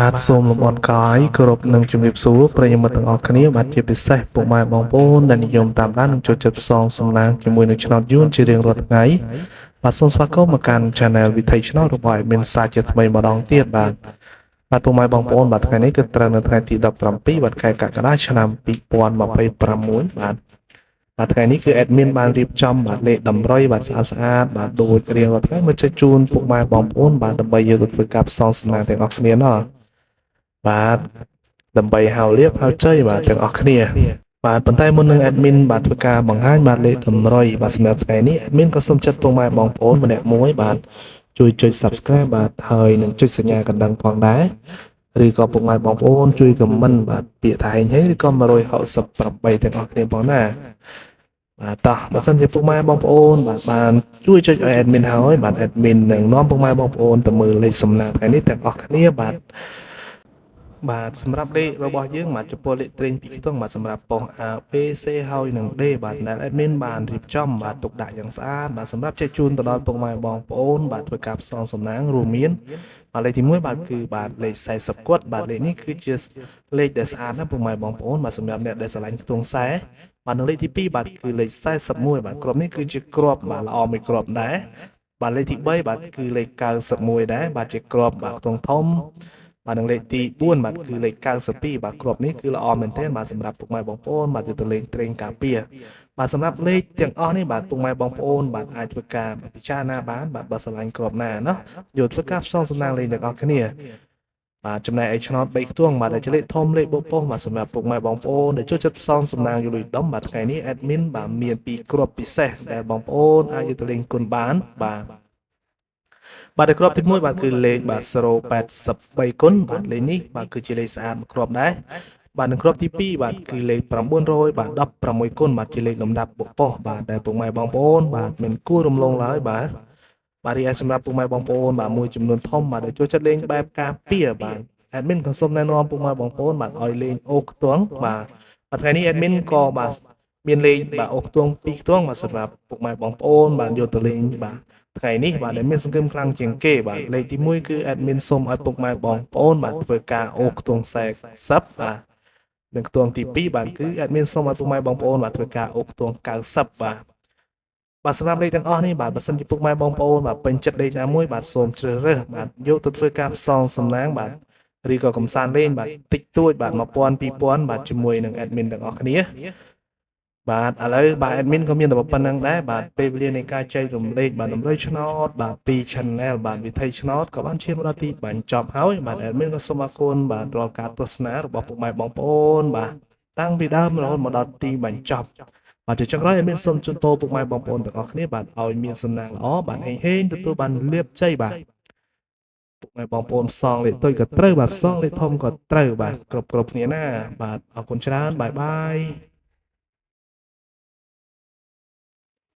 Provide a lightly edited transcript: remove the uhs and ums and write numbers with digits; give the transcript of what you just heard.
បាទសូមលំអរកាយគោរពនិងជំរាបសួរប្រិយមិត្តទាំងអស់គ្នាបាទជាពិសេសពុកម៉ែបងប្អូនដែលនិយមតាមដាននិងចូលចិត្តផ្សងសំណាងជាមួយនឹងឆ្នោតយួនជារៀងរាល់ថ្ងៃបាទសូមស្វាគមន៍មកកាន់ Channel វិថីឆ្នោតរបស់ Admin សាជាថ្មីម្ដងទៀតបាទបាទពុកម៉ែបងប្អូនបាទថ្ងៃនេះគឺត្រូវនៅថ្ងៃទី17បាទខែកក្កដាឆ្នាំ2026បាទបាទថ្ងៃនេះគឺ admin បានរៀបចំបាទលេខតម្រុយបាទស្អាតស្អាតបាទដូចរៀងរាល់ថ្ងៃមកចែកជូនពុកម៉ែបងប្អូនបាទដើម្បីយកទៅធ្វើការផ្សងសំណាងទាំងអស់គ្នាណោះបាទដើម្បីហៅលៀបហៅជ័យបាទទាំងអស់គ្នាបាទប៉ុន្តែមុននឹង admin បាទធ្វើការបង្ហាញបាទលេខតម្រុយបាទសម្រាប់ថ្ងៃនេះ admin ក៏សូមចាត់ពុកម៉ែបងប្អូនម្នាក់មួយបាទជួយចុច Subscribe បាទហើយនឹងចុចសញ្ញាកណ្ដឹងផងដែរឬក៏ពុកម៉ែបងប្អូនជួយ comment បាទពាក្យថាហេងហេងឬក៏168ទាំងអស់គ្នាផងណាបាទតោះបើសិនជាពុកម៉ែបងប្អូនបាទបានជួយចុចឲ្យ admin ហើយបាទ admin នឹងនាំពុកម៉ែបងប្អូនទៅមើលលេខសំណាងថ្ងៃនេះទាំងអស់គ្នាបាទបាទសម្រាប់លេខរបស់យើងបាទចំពោះលេខត្រេងពីរខ្ទង់បាទសម្រាប់ប៉ុស្តិ៍ A B C ហើយនិង D បាទដែល admin បានរៀបចំបាទទុកដាក់យ៉ាងស្អាតបាទសម្រាប់ចែកជូនទៅដល់ពុកម៉ែបងប្អូនបាទធ្វើការផ្សងសំណាងរួមមានបាទលេខទី1បាទគឺបាទលេខ40គាត់បាទលេខនេះគឺជាលេខដែលស្អាតណាស់ពុកម៉ែបងប្អូនបាទសម្រាប់អ្នកដែលស្រឡាញ់ខ្ទង់ខ្សែបាទនៅលេខទី2បាទគឺលេខ41បាទគ្រាប់នេះគឺជាគ្រាប់បាទល្អមួយគ្រាប់ដែរបាទលេខទី3បាទគឺលេខ91ដែរបាទជាគ្រាប់បាទខ្ទង់ធំបាទនឹងលេខទី4បាទគឺលេខ92បាទគ្រាប់នេះគឺល្អមែនទែនបាទសម្រាប់ពុកម៉ែបងប្អូនបាទយកទៅលេងត្រេងការពារបាទសម្រាប់លេខទាំងអស់នេះបាទពុកម៉ែបងប្អូនបាទអាចធ្វើការពិចារណាបានបាទបើស្រឡាញ់គ្រាប់ណាណោះយកធ្វើការផ្សងសំណាងលេងទាំងអស់គ្នាបាទចំណែកឯឆ្នោត3ខ្ទង់បាទដែលជាលេខធំលេខបុកប៉ុស្បាទសម្រាប់ពុកម៉ែបងប្អូនដែលចូលចិត្តផ្សងសំណាងយលុយដុំបាទថ្ងៃនេះ admin បាទមានពីរគ្រាប់ពិសេសដែលបងប្អូនអាចយកទៅលេងគុណបានបាទបាទគ្រាប់ទី1បាទគឺលេខបាទ083គុណបាទលេខនេះបាទគឺជាលេខស្អាតមួយគ្រាប់ដែរបាទនឹងគ្រាប់ទី2បាទគឺលេខ900បាទ16គុណបាទជាលេខលំដាប់បុកប៉ុស្បាទដែលពុកម៉ែបងប្អូនបាទមិនគួររំលងឡើយបាទបាទរីឯសម្រាប់ពុកម៉ែបងប្អូនបាទមួយចំនួនធំបាទដែលចូលចិត្តលេងបែបការពារបាទ admin ក៏សូមណែនាំពុកម៉ែបងប្អូនបាទឲ្យលេងអូខ្ទង់បាទបាទថ្ងៃនេះ admin ក៏បាទមានលេងបាទអូខ្ទង់ពីរខ្ទង់បាទសម្រាប់ពុកម៉ែបងប្អូនបាទយកទៅលេងបាទថ្ងៃនេះបាទដែលមានសង្ឃឹមខ្លាំងជាងគេបាទលេខទី1គឺ admin សូមឲ្យពុកម៉ែបងប្អូនបាទធ្វើការអូខ្ទង់40បាទនិងខ្ទង់ទី2បាទគឺ admin សូមឲ្យពុកម៉ែបងប្អូនបាទធ្វើការអូខ្ទង់90បាទបាទសម្រាប់លេខទាំងអស់នេះបាទបើសិនជាពុកម៉ែបងប្អូនបាទពេញចិត្តលេខណាមួយបាទសូមជ្រើសរើសបាទយកទៅធ្វើការផ្សងសំណាងបាទឬក៏កំសាន្តលេងបាទតិចតួចបាទ1000 2000បាទជាមួយនឹង admin ទាំងអស់គ្នាបាទឥឡូវបាទ admin ក៏មានតែប៉ុណ្្នឹងដែរបាទពេលវេលានៃការចែករំលែកបាទតម្រុយឆ្នោតបាទពី channel បាទវិថីឆ្នោតក៏បានឈានមកដល់ទីបញ្ចប់ហើយបាទ admin ក៏សូមអរគុណបាទរាល់ការទស្សនារបស់ពុកម៉ែបងប្អូនបាទតាំងពីដើមរហូតមកដល់ទីបញ្ចប់បាទជាចុងក្រោយ admin សូមជូនពរពុកម៉ែបងប្អូនទាំងអស់គ្នាបាទឲ្យមានសំណាងល្អបាទហេងហេងទទួលបានលាភជ័យបាទពុកម៉ែបងប្អូនផ្សងលេខតូចក៏ត្រូវបាទផ្សងលេខធំក៏ត្រូវបាទគ្រប់គ្រប់គ្នាណាបាទអរគុណច្រើន bye bye.